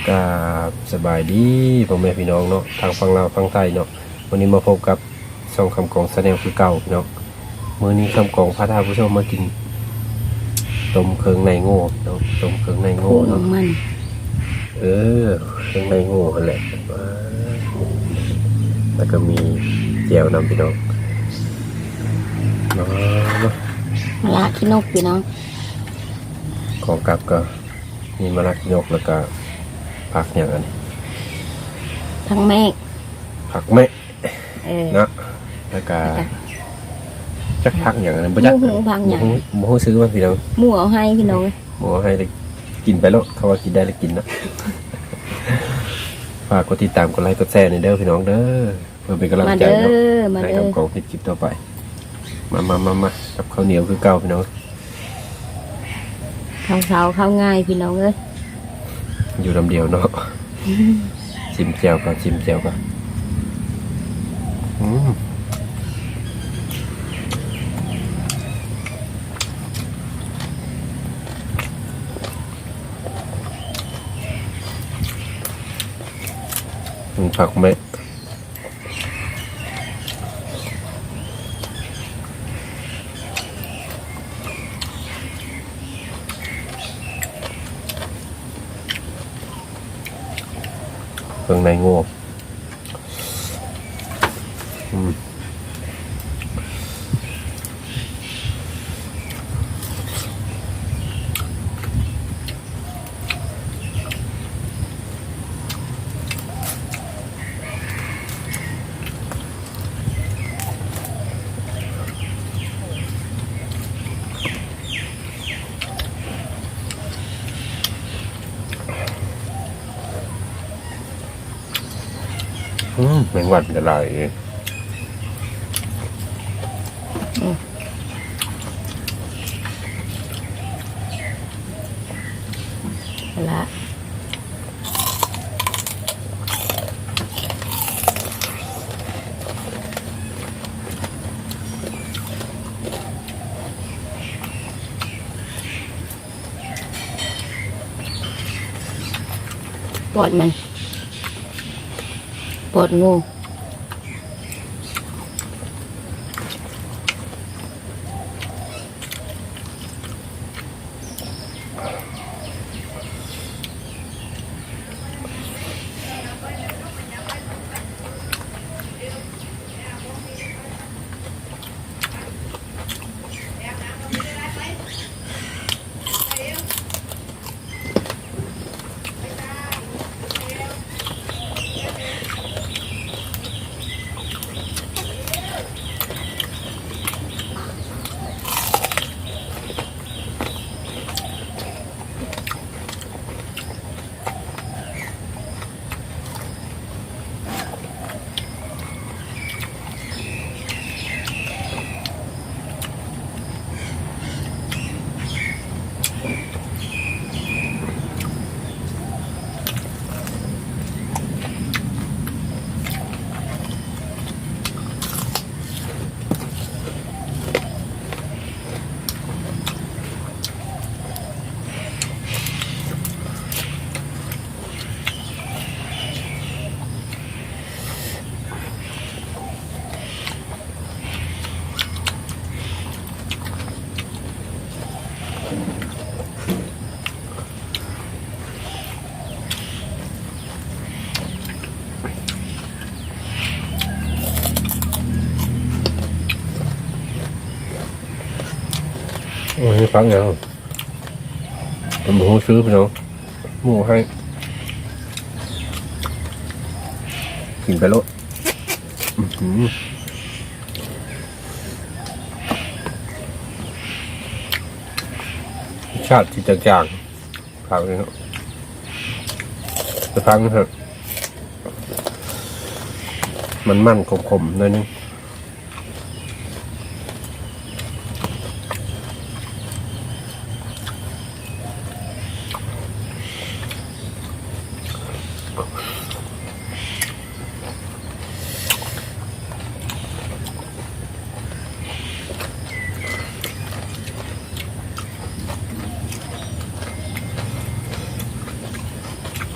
ກາບສະບາຍດີພໍ່ແມ່ພີ່ນ້ອງເນາະ ທັງຝັ່ງລາວຝັ່ງໄທເນາະ. ມື້ນີ້ມາພົບກັບຊ່ອງຄຳກອງ Channel ຄືເກົ່າພີ່ນ້ອງ. ມື້ນີ້ຄຳກອງພາທ່ານຜູ້ຊົມມາກິນຕົ້ມເຄື່ອງໃນງົວເນາະ, ຕົ້ມເຄື່ອງໃນງົວເນາະ. ເອີ ເຄື່ອງໃນງົວຫັ້ນແຫຼະ ແລ້ວກໍມີແຈ່ວນຳພີ່ນ້ອງ. ມາ ມາລະຂີ້ນົກພີ່ນ້ອງ. ຂອງກັບກໍ ມີມະລະຂີ້ນົກ ແລ້ວກະຜັກຫຍັງອັນນີ້? ຜັກແມກ ຜັກແມກ ເອີ ເນາະ. ແລ້ວກະ ແລ້ວກະ ຈັກຜັກຫຍັງອັນນັ້ນ ບໍ່ຈັກ ບໍ່ຮູ້ຜັກຫຍັງ ບໍ່ຮູ້ ບໍ່ຮູ້ຊື່ມັນພີ່ນ້ອງ. ໝູເອົາໃຫ້ພີ່ນ້ອງ ໝູເອົາໃຫ້ ແລ້ວກິນໄປໂລດ ເຂົາວ່າກິນໄດ້ແລ້ວກິນເນາະ. ຝາກກົດຕິດຕາມ ກົດໄລ ກົດແຊແດ່ເດີພີ່ນ້ອງເດີ. ເພື່ອເປັນກຳລັງໃຈເນາະ ມາເດີ ໃຫ້ຄຳກອງເຮັດຄລິບຕໍ່ໄປ. ມາ ມາ ມາ ມາ ກັບເຂົ້າໜຽວຄືເກົ່າພີ່ນ້ອງ. ເຂົ້າເຊົ້າເຂົ້າງ່າຍພີ່ນ້ອງເອີຍ ຢູ່ນຳດຽວເນາະ. ຊິມແຈ່ວກ່ອນ ຊິມແຈ່ວກ່ອນ. ອືມ ມັນຜັກແມກ ເຄື່ອງໃນງົວ ອືມ. ອືມ ແມງວັນກໍຫຼາຍເດ້. ອືມ ລະ ປອດມັນ ປອດງູ. ໂອ້ຍ ຟັງແລ້ວ ເພິ່ນບໍ່ຮູ້ຊື່ພີ່ນ້ອງ ໝູໃຫ້ ກິນໄປໂລດ. ອືມ ລົດຊາດຊິຈາງໆ ຜັກນີ້ເນາະ ແຕ່ຜັກນີ້ ມັນໆ ຂົມໆ ໜ້ອຍໜຶ່ງ.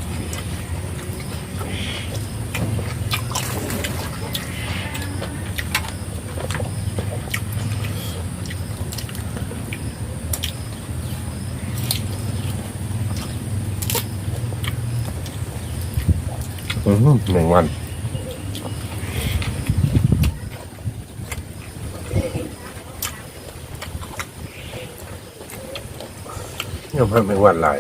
ອື ອືມ ແມງວັນ ຍອມຮັບແມງວັນຫຼາຍ.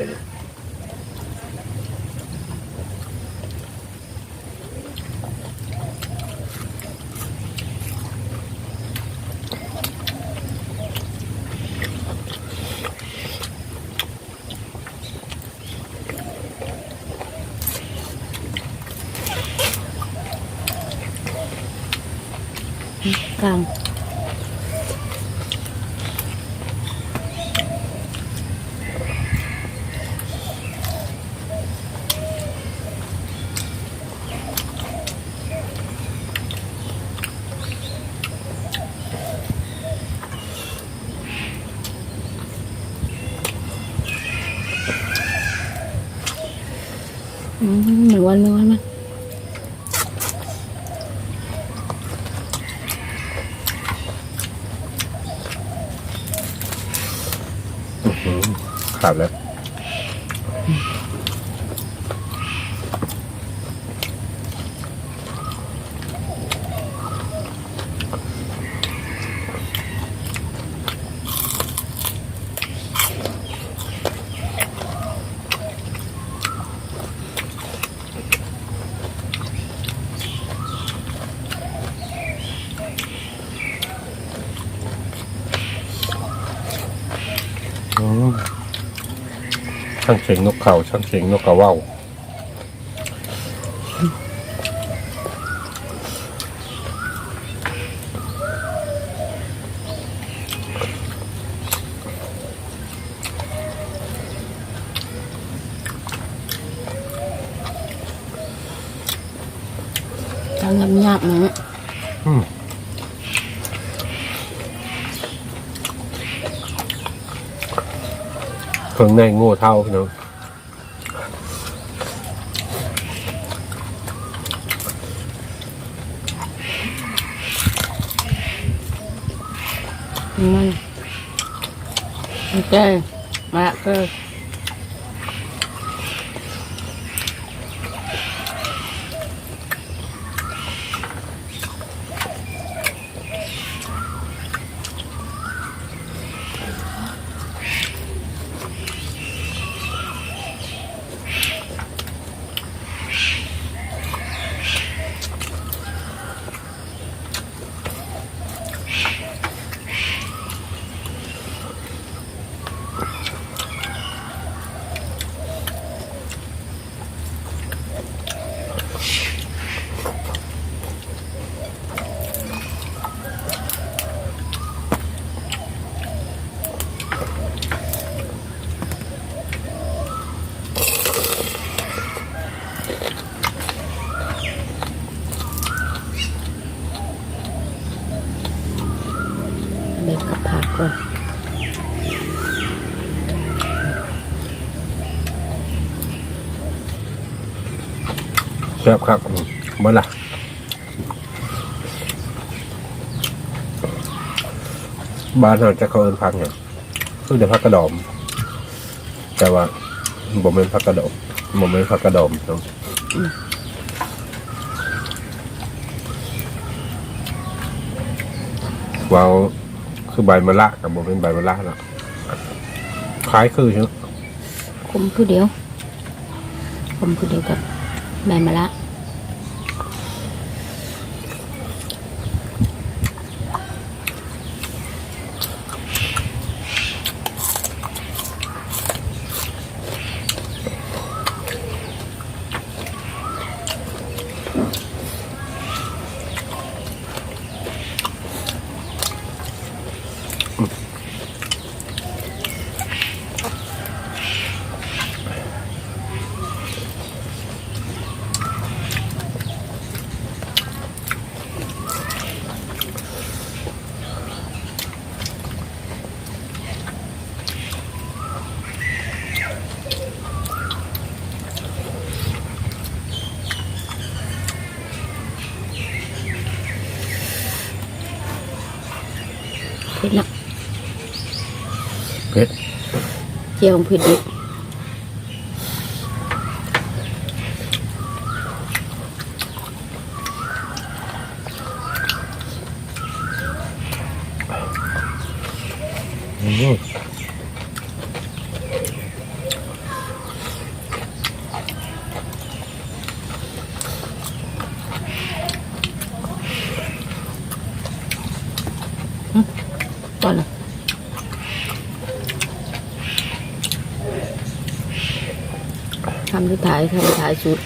ກາງ ອືມ ແມງວັນ ແມງວັນ ມາ ອືມ ຂາດແລ້ວ. ອືມ ທັງສຽງນົກເຂົາ ທັງສຽງນົກກະເວົ້າ. ເຈົ້າຫຍາບໆ ນະ. ອືມ ເຄື່ອງໃນງົວເທົາ ພີ່ນ້ອງ. ມັນ ໂອເຄ ມາເລີຍ. ເບິ່ງກັບຜັກກ່ອນ ແຊບຄັກ ອືມ ເບິ່ງລະ ບ້ານເຮົາຈັກເຂົາເອີ້ນຜັກຫຍັງ? ຄືແຕ່ຜັກກະດອມ ແຕ່ວ່າບໍ່ແມ່ນຜັກກະດອມ ບໍ່ແມ່ນຜັກກະດອມເນາະ ອືມ ເວົ້າຄືໃບມະລະ ກໍບໍ່ແມ່ນໃບມະລະເນາະ ຄ້າຍຄືຢູ່ ຂົມຄືດຽວ. ຂົມຄືດຽວກັບໃບມະລະ. ເຜັດເນາະ ເຜັດ ແຈ່ວເຜັດເດ້. ຄຳສຸດທ້າຍ ຄຳທ້າຍສຸດ.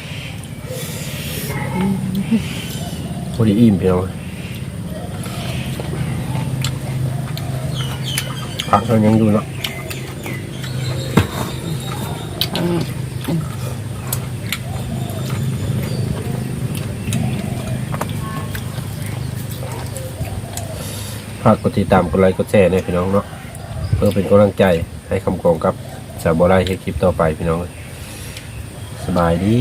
ພໍດີອີ່ມ ພີ່ນ້ອງ. ຜັກເຮົາຍັງຢູ່ເນາະ. ຝາກກົດຕິດຕາມ ກົດໄລ ກົດແຊແດ່ ພີ່ນ້ອງເນາະ ເພື່ອເປັນກຳລັງໃຈໃຫ້ຄຳກອງກັບສາວບົວໄລເຮັດຄລິບຕໍ່ໄປ ພີ່ນ້ອງ. ສະບາຍດີ.